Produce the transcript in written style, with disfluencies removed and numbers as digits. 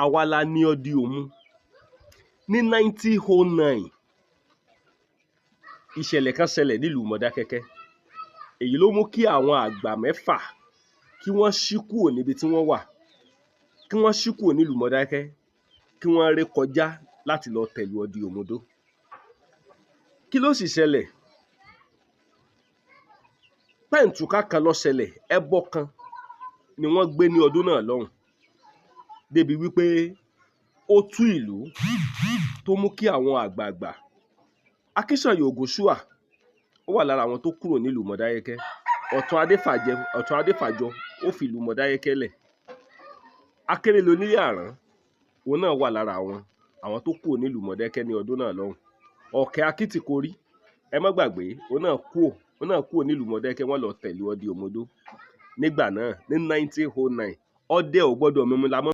Àwa la ní Ọdẹ Òmu. Ní 1909, ìṣẹ̀lẹ̀ kan ṣẹlẹ̀ nílùú Mọdákẹ́kẹ́. Èyí ló mú kí àwọn àgbà mẹ́fà kí wọ́n ṣí kúrò níbi tí wọ́n wà, kí wọ́n ṣí kúrò nílùú Mọdákẹ́kẹ́, kí wọ́n ré kọjá láti lọ tẹ̀lú Ọdẹ Òmu dó. Kí ló sì ṣẹlẹ̀? Pẹ́ǹtùká kan ló ṣẹlẹ̀. Ẹbọ kan ni wọ́n gbé ní ọdún náà lọ́hùn, débi wípé ó tú ìlú, tó mú kí àwọn àgbààgbà. Akínsànyè Ògúnṣúà, ó wà lára àwọn tó kúrò nílùú Mọdákẹ́kẹ́. Ọ̀tún Adéfàjẹ, Ọ̀tún Adéfàjọ, ó fi ìlú Mọdákẹ́kẹ́ lẹ̀. Akérèlé Onílé Àrán, òun náà wà lára àwọn tó kúrò nílùú Mọdákẹ́kẹ́ ní ọdún náà lọ́hùn. Ọ̀kẹ́ Akíntìkorí, ẹ má gbàgbé, òun náà kúrò nílùú Mọdákẹ́kẹ́. Wọ́n lọ tẹ̀lé Ọdẹ Òmu dó nígbà náà ní 1909. Ọdẹ ò gbọ́dọ̀ mímú la mọ́.